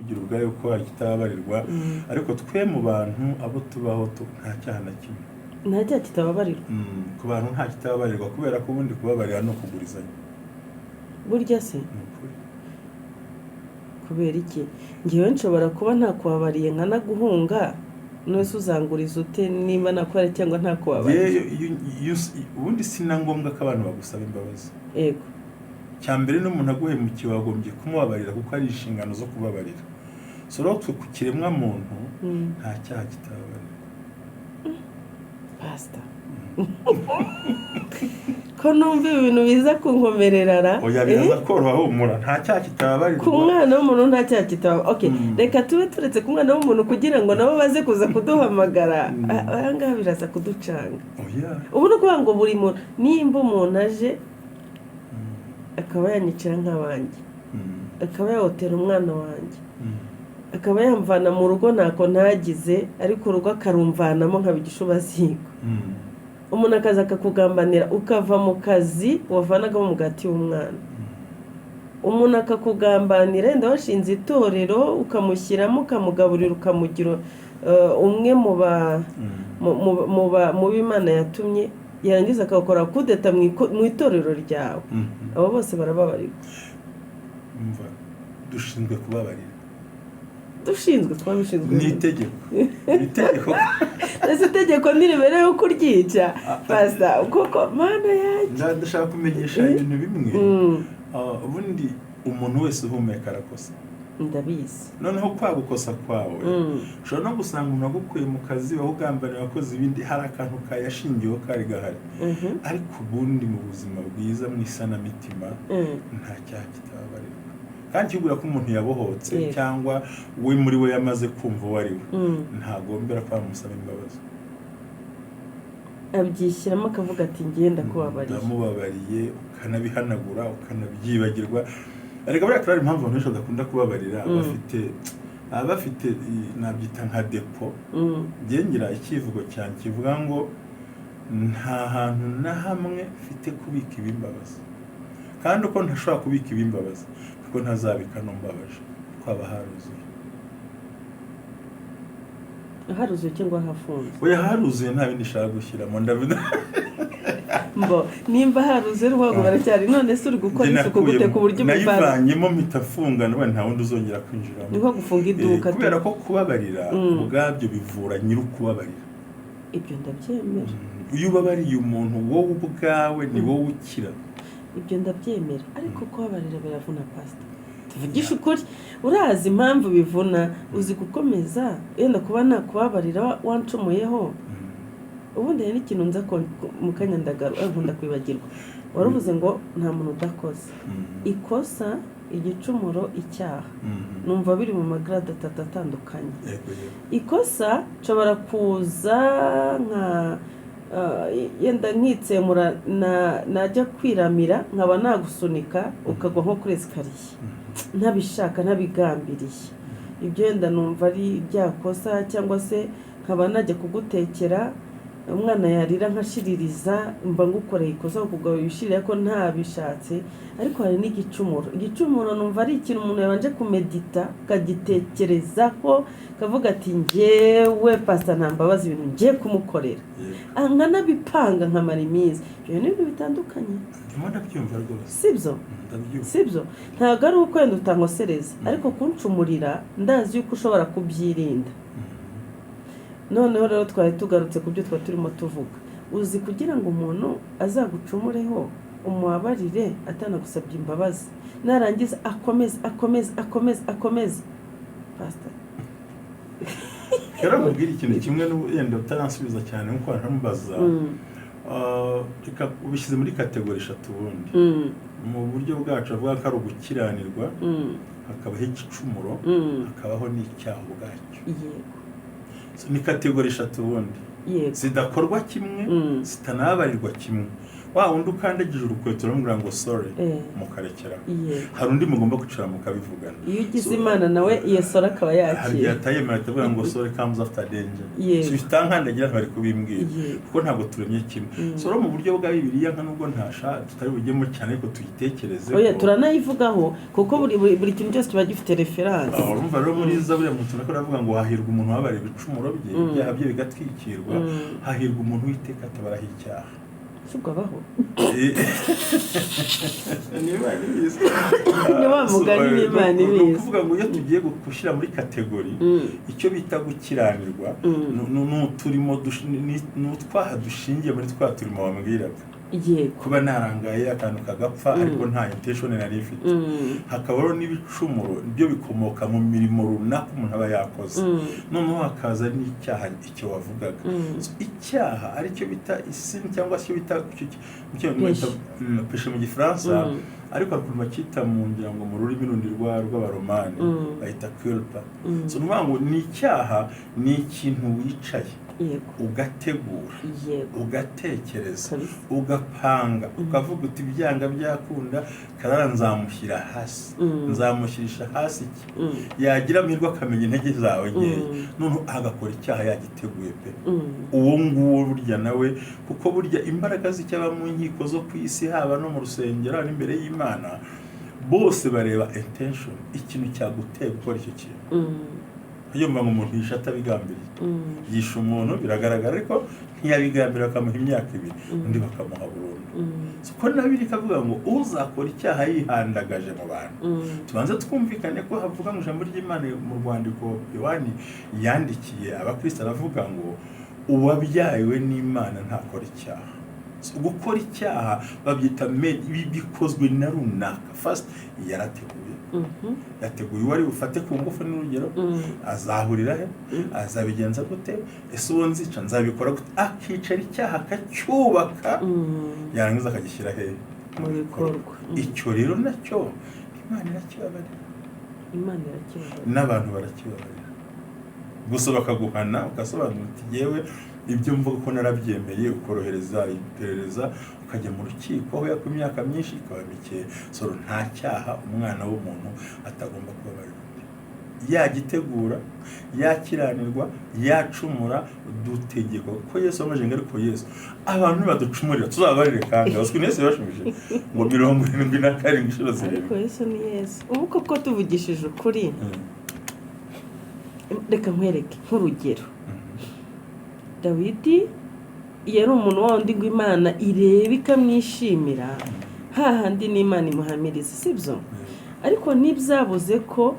Yivugira ubwayo ko hari ikitababarirwa, ariko twe mu bantu abo tubaho nta cyaha na kimwe. Nta cyaha kitababarirwa. Ku bantu nta kitababarirwa, kubera ko ubundi kubabarira ni ukugurizanya. Burya se? Ni ukuri. Kubera iki? Ngewe nshobora kuba ntakubabariye nkanaguhunga, none se uzanguriza ute niba nakubabariye cyangwa ntakubabariye? Yewe, ubundi si na ngombwa ko abantu bagusaba imbabazi. Cya mbere, n'umuntu aguhemukiye wagombye kumubabarira, kuko ari inshingano zo kubabarira. So rero twe ku kiremwa muntu nta cyaha kitababarira. Pasita, ko numva ibi bintu biza kunkomerera ra? Oya, biraza koroha, humura, nta cyaha kitababarirwa. Ku mwana w'umuntu nta cyaha kitaba, okay. Reka tube turetse ku mwana w'umuntu kugira ngo nabo baze kuza kuduhamagara. Aha ngaha biraza kuducanga. Oya. Ubu ni ukuvuga ngo buri muntu, nimba umuntu aje akaba yanyicira nk'abanjye, akaba yahotera umwana wanjye, akaba yamvana mu rugo ntako ntagize, ariko urugo akarumvanamo nkaba igishubaziko, umuntu akaza akakugambanira ukava mu kazi wavanagamo umugati w'umwana, umuntu akakugambanira wenda washinze itorero ukamushyiramo, ukamugaburira, ukamugira umwe mu ba mu bo Imana yatumye, yarangiza akawukora kudeta mu itorero ryawe, abo bose barababarirwa? Umva, dushinzwe kubabarira. Dushinzwe, twabishinzwe. Ni itegeko, ni itegeko. Ese itegeko ntiribereyeho kuryica, pasita? Kuko Mana yanjye! Ndashaka kumenyesha ibintu bimwe. Ubundi umuntu wese uhumeka arakosa. Ndabizi. Noneho kwa gukosa kwawe, ushobora no gusanga umuntu wagukuye mu kazi, wawugambaniye, wakoze ibindi, hari akantu kayashingiyeho kari gahari, ariko ubundi mu buzima bwiza, mu isanamitima, nta cyaha kitababarirwa. Kandi kibwira ko umuntu yabohotse cyangwa we muri we yamaze kumva uwo ari we, ntagombera ko bamusaba imbabazi. Abyishyiramo akavuga ati: "Ngenda kubabariye." Ndamubabariye, ukanabihanagura, ukanabyibagirwa. Ariko buriya hari impamvu abantu benshi badakunda kubabarira. Baba bafite nabyita nka depo. Njye ngira icyivugo cyanjye kivuga ngo nta hantu na hamwe mfite kubika ibimbabaza, kandi uko ntashobora kubika ibimbabaza kuko ntazabika n'umbabaje, kuko haba haruzuye. Haruzuye cyangwa hafunze? Oya, haruzuye, nta bindi nshaka gushyiramo, ndavuga. Mbo nimba haruzuye, rwago baracyari, none se uri gukora Njye isuku gute ku buryo ubivana? Nayivanyemo mpita mfunga, nawe nta wundi uzongera kwinjiramo. Ni nko gufunga iduka. Kubera ko kubabarira ubwabyo bivura nyir'ukubabarira. Ibyo ndabyemera. Iyo ubabariye umuntu, wowe ubwawe ni wowe ukira. Ibyo ndabyemera, ariko kubabarira biravuna, pasita, tuvugishe ukuri. Urazi impamvu bivuna? Uzi gukomeza yenda kuba nakubabarira wancumuyeho. Ubundi hari n'ikintu nza mu kanya ndagaruka, nkunda kwibagirwa. Waravuze ngo nta muntu udakoze ikosa, igicumuro, icyaha. Numva biri mu magarade atatu atandukanye. Yego yego. Ikosa nshobora kuza nka yenda nkitsemura, najya kwiramira nkaba nagusunika ukagwa nko kuri escalier, ntabishaka, ntabigambiriye. Ibyo wenda numva ari ibyakosa, cyangwa se nkaba najya kugutekera, umwana yarira nkashiririza, mba ngukoreye ikosa kugaba ibishirira ko ntabishatse. Ariko hari n'igicumuro. Igicumuro numva ari ikintu umuntu yabanje kumedita, akagitekerezaho, akavuga ati: "Njyewe pasita nta mbabazi, ibintu ngiye kumukorera." Nkanabipanga nkamara iminsi. Ibyo ni ibintu bitandukanye. Ndimo ndabyumva rwose. Sibyo? Ndabyumva. Sibyo? Ntabwo ari uko wenda utankosereza, ariko kuncumurira ndazi yuko ushobora kubyirinda. Noneho rero twari tugarutse ku byo twari turimo tuvuga. Uzi kugira ngo umuntu azagucumureho umubabarire atanagusabye imbabazi, narangiza akomeze, akomeze, akomeze, akomeze, pasita? Rero nkubwire ikintu kimwe n'ubu yenda utaransubiza cyane nkuko wanamubaza. Reka ubishyize muri catégorie eshatu ubundi. Mu buryo bwacu bavuga ko ari ugukiranirwa, hakabaho igicumuro, hakabaho n'icyaha ubwacyo. So, ni catégorie eshatu ubundi zidakorwa kimwe, zitanabarirwa kimwe. Wa wundi ukandagije urukweto uramubwira ngo "Sorry", mukarekera. Hari undi mugomba kwicara mukabivugana. Iyo ugize So, Imana nawe iyo sorry akaba hari igihe yakira. atayemera, atavuga ngo "Sorry comes after danger." So utankandagira ntibari kubimbwira, kuko ntabwo turemye kimwe. So rero mu buryo bwa Bibiliya, nka nubwo ntasha tutari bujyemo cyane, ariko tuyitekereze. Oya, turanayivugaho kuko buri kintu cyose kiba gifite référence. Aho urumva rero muri Zaburi mu tuntu aravuga ngo hahirwa umuntu wabara ibicumuro bye, ibyaha bye bigatwikirwa, hahirwa umuntu Uwiteka atabaraho icyaha. Si ubwo abaho? Ni Imana ibizi. Ni wa mugani, ni Imana Ni ibizi. ukuvuga ngo iyo tugiye gushyira muri catégorie icyo bita gukiranirwa, ni utwaha dushingiye muri twa turimo wambwiraga, kuba narangaye akantu kagapfa ariko nta intention nari mfite. Hakabaho n'ibicumuro byo bikomoka mu mirimo runaka umuntu aba yakoze. Noneho hakaza n'icyaha, icyo wavugaga. So, icyaha aricyo bita isin cyangwa se icyo bita Péché. Péché mu Gifaransa, ariko hari ukuntu bacyita mu ngira ngo mu rurimi rundi rw'Abaromani bahita culpa. So ni ukuvuga ngo ni icyaha, ni ikintu wicaye ugategura, ugatekereza, ugapanga, ukavuga uti byanga byakunda Karara nzamushyira hasi, nzamushyirisha hasi iki. Yagira amahirwe akamenya intege zawe nkeya, noneho agakora icyaha yagiteguye pe. Uwo nguwo burya nawe, kuko burya imbaraga z'icyaba mu nkiko zo ku isi, haba no mu rusengero, haba n'imbere y'Imana, bose bareba intention, ikintu cyaguteye gukora icyo kintu. Yumva ngo umuntu yishe atabigambiriye, yishe umuntu biragaragara ariko ntiyabigambira, bakamuha imyaka 2, undi bakamuha burundu. Ko na Bibiliya ikavuga ngo uzakora icyaha yihandagaje mu bantu. Tubanze twumvikane ko havuga mu ijambo ry'Imana, mu rwandiko Yohani yandikiye abakristo, aravuga ngo uwabyawe n'Imana ntakora icyaha. So, gukora icyaha babyita bikozwe na runaka. First yarateguye, yateguye uwo ari bufate ku ngufu, n'urugero, azahurira he, azabigenza gute, ese uwo nzica nzabikora gute, akicara icyaha akacyubaka, yarangiza akagishyira hehe? Mu bikorwa. Icyo rero nacyo Imana irakibabarira. Imana irakibabarira. N'abantu barakibabarira gusa bakaguhana, ugasobanura uti yewe ibyo mvuga ko narabyemeye, ukorohereza iperereza, ukajya mu rukiko, aho yakwa imyaka myinshi ikaba mikeya. So nta cyaha umwana w'umuntu atagomba kubabarira undi, yagitegura, yakiranirwa, yacumura. Dutegekwa ko Yesu amaze ngo ariko Yesu abantu nibaducumurira tuzababarire kandi abaswe Yesu yabashubije ngo 77 inshuro Ariko 7. Yesu ni Yesu. Ubu koko tuvugishije ukuri, reka nkwereke nk'urugero. Dawidi yari umuntu wa wundi ngo Imana irebe ikamwishimira, hahandi n'Imana imuhamiriza, sibyo? Ariko ntibyabuze ko